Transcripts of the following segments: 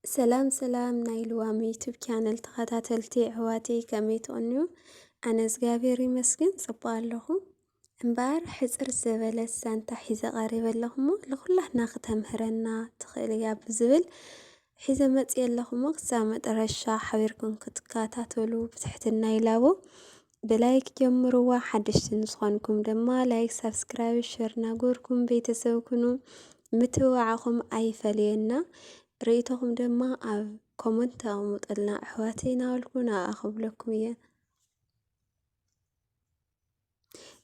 ሰላም ሰላም ናይ ልዋም ዩቱብ ቻነል ተኸታተልቲ ኣሕዋተይ ከመይ ትቕንዩ? ኣነ እግዚኣብሔር ይመስገን ጽቡቕ ኣለኹ። እምበኣር ሕጽር ዝበለት ዛንታ ሒዘ ቀሪበ ኣለኹ እሞ ንኹላትና ክተምህረና ትኽእል እያ ብዝብል ሒዘ መጽየ ኣለኹ እሞ ክሳብ መጠረሻ ሓቢርኩም ክትከታተሉ ብትሕትና ይላቦ። ብላይክ ጀምርዋ፣ ሓደሽቲ ንዝኾንኩም ድማ ላይክ፣ ሳብስክራይብ፣ ሸር እናገርኩም ቤተሰብ ኩኑ። ምትብባዕኹም ኣይፈለየና። ርእይቶኹም ድማ ኣብ ኮመንት ኣቕምጡልና ኣሕዋተይ እናበልኩ ንኣኣ ክብለኩም እየ።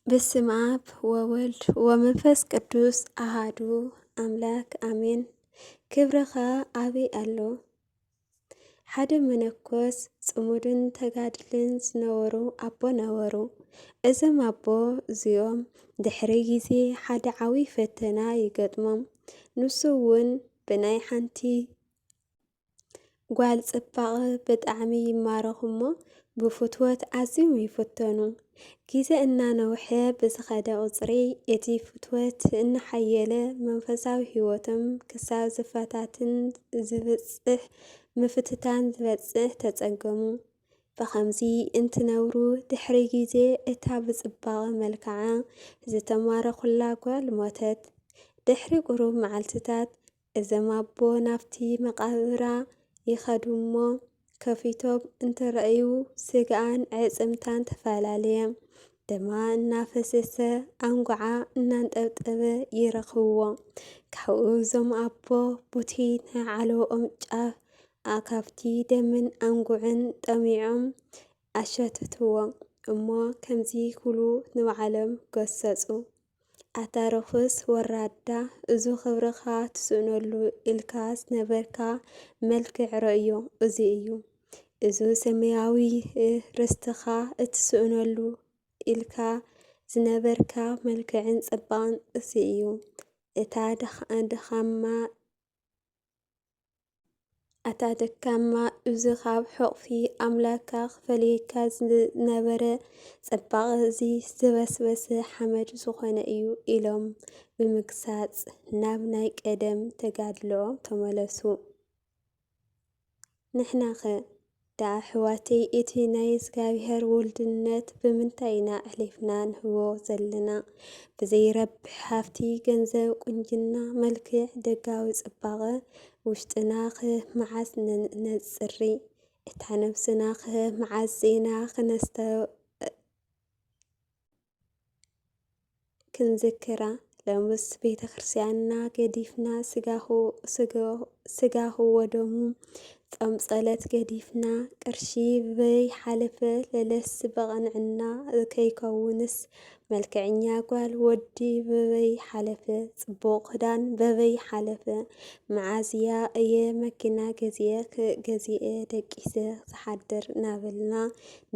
በስመ ኣብ ወወልድ ወመንፈስ ቅዱስ ኣሃዱ ኣምላክ ኣሜን። ክብርኻ ኣበይ ኣሎ? ሓደ መነኮስ ጽሙድን ተጋድልን ዝነበሩ ኣቦ ነበሩ። እዞም ኣቦ እዚኦም ድሕሪ ግዜ ሓደ ዓብዪ ፈተና ይገጥሞም። ንሱ እውን ብናይ ሓንቲ ጓል ጽባቐ ብጣዕሚ ይማረኹ እሞ ብፍትወት ኣዝዮም ይፍተኑ። ግዜ እናነውሐ ብዝኸደ ቁጽሪ እቲ ፍትወት እናሓየለ መንፈሳዊ ህይወቶም ክሳብ ዝፈታትን ዝብጽሕ ምፍትታን ዝበጽሕ ተጸገሙ። ብኸምዚ እንትነብሩ ድሕሪ ግዜ እታ ብጽባቐ መልክዓ ዝተማረኹላ ጓል ሞተት። ድሕሪ ቁሩብ መዓልትታት እዞም ኣቦ ናብቲ መቓብራ ይኸዱ እሞ ከፊቶም እንትረእዩ ስግኣን ዕጽምታን ተፈላለየ። ደማ እናፈሰሰ ኣንጉዓ እናንጠብጠበ ይረኽብዎ። ካብኡ እዞም ኣቦ ቡቲ ናይ ዓለዎም ጫፍ ኣካፍቲ ደምን ኣንጉዕን ጠሚዖም ኣሸተትዎ እሞ ከምዚ ክብሉ ንባዕሎም ገሰጹ። ኣታ ርኹስ ወራዳ፣ እዚ ክብርኻ ትስእነሉ ኢልካ ዝነበርካ መልክዕ ረእዮ፣ እዚ እዩ። እዚ ሰማያዊ ርስትኻ እትስእነሉ ኢልካ ዝነበርካ መልክዕን ጽባቕን እዚ እዩ። እታ ድኻማ ኣታ ደካማ፣ እዚ ካብ ሕቑፊ ኣምላካ ክፈልየካ ዝነበረ ጽባቐ እዚ ዝበስበሰ ሓመድ ዝኾነ እዩ ኢሎም ብምግሳጽ ናብ ናይ ቀደም ተጋድሎኦም ተመለሱ። ንሕናኸ ደኣ ኣሕዋተይ እቲ ናይ እግዚኣብሔር ውልድነት ብምንታይ ኢና ኣሕሊፍና ንህቦ ዘለና? ብዘይረብሕ ሃብቲ፣ ገንዘብ፣ ቁንጅና፣ መልክዕ፣ ደጋዊ ጽባቐ፣ ውሽጥናኸ መዓስ ነጽሪ? እታ ነብስናኸ መዓስ ዜና ክነስተ ክንዝክራ? ሎምስ ቤተ ክርስቲያንና ገዲፍና ስጋሁ ወደሙ ጾም ጸለት ገዲፍና ቅርሺ ብበይ ሓለፈ ለለስ ብቕንዕና ከይከውንስ መልክዕኛ ጓል ወዲ ብበይ ሓለፈ ጽቡቕ ክዳን በበይ ሓለፈ መዓዝያ እየ መኪና ገዚኤ ገዚኤ ደቂሰ ዝሓድር እናበልና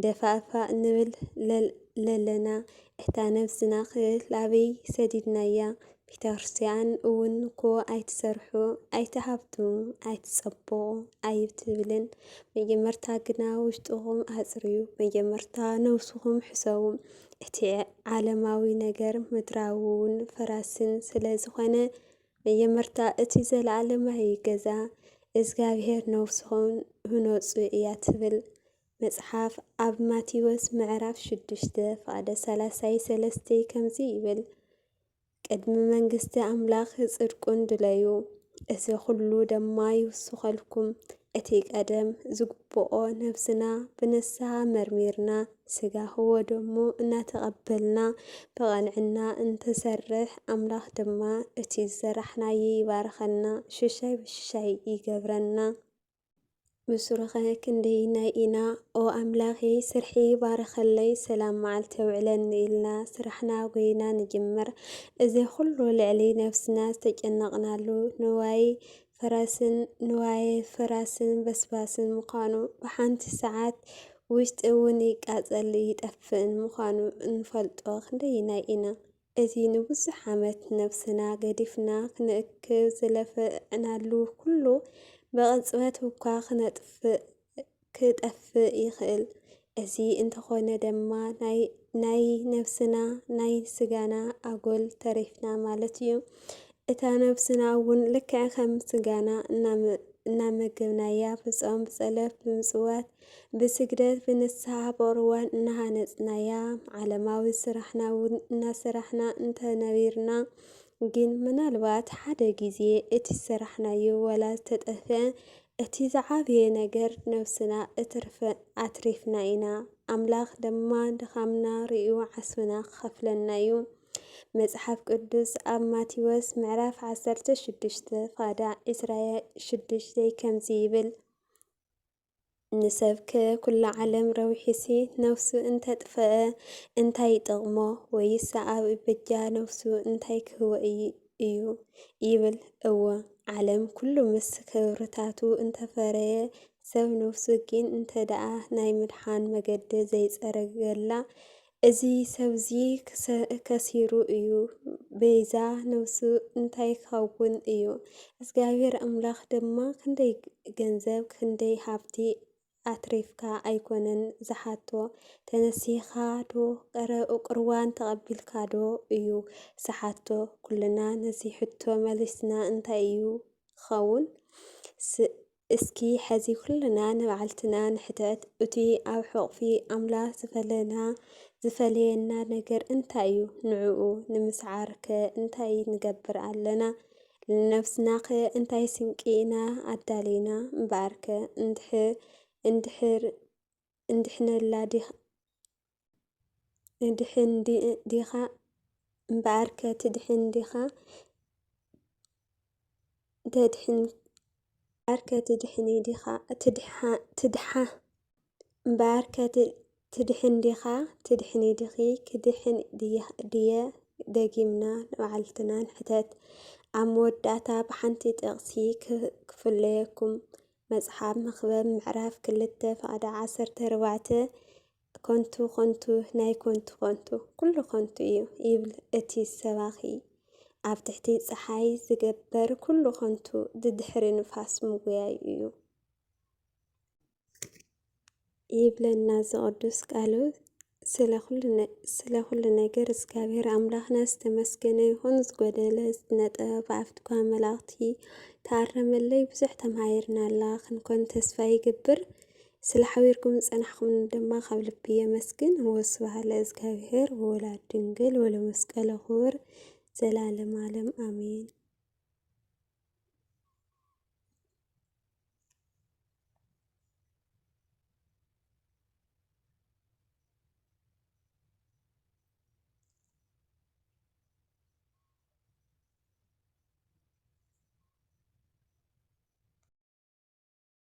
ደፋእፋእ ንብል ለለና እታ ነብስናኸ ላበይ ሰዲድናያ? ቤተክርስትያን እውን እኮ ኣይትሰርሑ፣ ኣይትሃብቱ፣ ኣይትጸብቑ ኣይትብልን። መጀመርታ ግና ውሽጥኹም ኣጽርዩ፣ መጀመርታ ነብስኹም ሕሰቡ። እቲ ዓለማዊ ነገር ምድራዊ እውን ፈራስን ስለ ዝኾነ፣ መጀመርታ እቲ ዘለኣለማዊ ገዛ እግዚኣብሔር ነብስኹም ህነጹ እያ ትብል። መጽሓፍ ኣብ ማቴዎስ ምዕራፍ ሽዱሽተ ፍቓደ ሰላሳይ ሰለስተ ከምዚ ይብል፣ ቅድሚ መንግስቲ ኣምላኽ ጽድቁን ድለዩ፣ እዚ ኹሉ ድማ ይውስኸልኩም። እቲ ቀደም ዝግብኦ ነብስና ብንስሓ መርሚርና፣ ስጋ ወደሙ እናተቐበልና ብቐንዕና እንትሰርሕ፣ ኣምላኽ ድማ እቲ ዝዘራሕናዮ ይባርኸና፣ ሽሻይ ብሽሻይ ይገብረና። ብስሩኸ ክንደይናይ ኢና ኦ ኣምላኸይ፣ ስርሐይ ባርኸለይ፣ ሰላም መዓልቲ ኣውዕለኒ ኢልና ስራሕና ጎይና ንጅምር። እዚ ኩሉ ልዕሊ ነብስና ዝተጨነቕናሉ ንዋይ ፈራስን ንዋየ ፈራስን በስባስን ምዃኑ ብሓንቲ ሰዓት ውሽጢ እውን ይቃጸል ይጠፍእን ምዃኑ እንፈልጦ ክንደይናይ ኢና? እዚ ንብዙሕ ዓመት ነብስና ገዲፍና ክንእክብ ዝለፈዕናሉ ኩሉ ብቕጽበት እኳ ክነጥፍእ ክጠፍእ ይኽእል። እዚ እንተኾነ ድማ ናይ ናይ ነብስና ናይ ስጋና ኣጎል ተሪፍና ማለት እዩ። እታ ነብስና እውን ልክዕ ከም ስጋና እናመ እናመገብናያ፣ ብጾም፣ ብጸሎት፣ ብምጽዋት፣ ብስግደት፣ ብንስሓ፣ ብቕርዋን እናሃነጽናያ፣ ዓለማዊ ስራሕና እውን እናሰራሕና እንተነቢርና፣ ግን ምናልባት ሓደ ግዜ እቲ ዝሰራሕናዮ ዋላ ዝተጠፍአ፣ እቲ ዝዓበየ ነገር ነብስና እትርፈ-፣ ኣትሪፍና ኢና። ኣምላኽ ድማ ድኻምና ርእዩ ዓስብና ክኸፍለና እዩ። መጽሓፍ ቅዱስ ኣብ ማቴዎስ ምዕራፍ ዓሰርተ ሽዱሽተ ፍቓዳ ዕስራ ሽዱሽተ ከምዚ ይብል፣ ንሰብከ ኩላ ዓለም ረዊሑሲ ነፍሱ እንተጥፍአ እንታይ ይጠቕሞ? ወይስ ኣብ በጃ ነፍሱ እንታይ ክህቦ እዩ? እዩ ይብል። እወ፣ ዓለም ኩሉ ምስ ክብርታቱ እንተፈረየ፣ ሰብ ነፍሱ ግን እንተ ደኣ ናይ ምድሓን መገዲ ዘይጸረገላ፣ እዚ ሰብዚ ክሰ-፣ ከሲሩ እዩ። ቤዛ ነፍሱ እንታይ ክኸውን እዩ? እግዚኣብሔር ኣምላኽ ድማ ክንደይ ገንዘብ፣ ክንደይ ሃብቲ ኣትሪፍካ ኣይኮነን ዝሓቶ፣ ተነሲኻ ዶ ቀረ-፣ ቁርባን ተቐቢልካ ዶ እዩ ዝሓቶ። ኩልና ነዚ ሕቶ መሊስና እንታይ እዩ ክኸውን? ስ-፣ እስኪ ሕዚ ኩልና ንባዕልትና ንሕተት። እቲ ኣብ ሕቑፊ ኣምላኽ ዝፈለና-፣ ዝፈለየና ነገር እንታይ እዩ? ንዕኡ ንምስዓርከ እንታይ ንገብር ኣለና? ንነፍስናኸ እንታይ ስንቂ ኢና ኣዳሊና? እምበኣርከ እንድሕ-፣ እንድሕር-፣ እንድሕነላ ዲኽ-፣ እንድሕን ዲ-፣ ዲኻ? እምበኣርከ ትድሕን ዲኻ? ተድሕን፣ እምበኣርከ ትድሕኒ ዲኻ? ትድሓ-፣ ትድሓ-፣ እምበኣርከ ት-፣ ትድሕን ዲኻ? ትድሕኒ ዲኺ? ክድሕን ድየ-፣ ድየ? ደጊምና ንባዕልትና ንሕተት። ኣብ መወዳእታ ብሓንቲ ጥቕሲ ክ-፣ ክፍለየኩም። መጽሓፍ መኽብብ ምዕራፍ ክልተ ፍቓዳ ዓሰርተ ኣርባዕተ፣ ከንቱ፣ ከንቱ፣ ናይ ከንቱ፣ ከንቱ፣ ኩሉ ከንቱ እዩ ይብል እቲ ሰባኺ። ኣብ ትሕቲ ጸሓይ ዝገበር ኩሉ ከንቱ፣ ድድሕሪ ንፋስ ምጉያይ እዩ። ይብለና እዚ ቅዱስ ቃሉ። ስለ ኩሉ ነ-፣ ስለ ኩሉ ነገር እግዚኣብሔር ኣምላኽና ዝተመስገነ ይኹን። ዝጎደለ፣ ዝነጠበ፣ ብኣፍትኳ መላእኽቲ ተኣረመለይ። ብዙሕ ተማሂርና ኣላ ክንኮን ተስፋ ይገብር። ስለ ሓቢርኩም ዝጸናሕኩምኒ ድማ ካብ ልቢ የመስግን። ወስብሐት ለእግዚኣብሔር ወወላዲቱ ድንግል ወለመስቀሉ ክቡር ዘላለም ዓለም ኣሜን።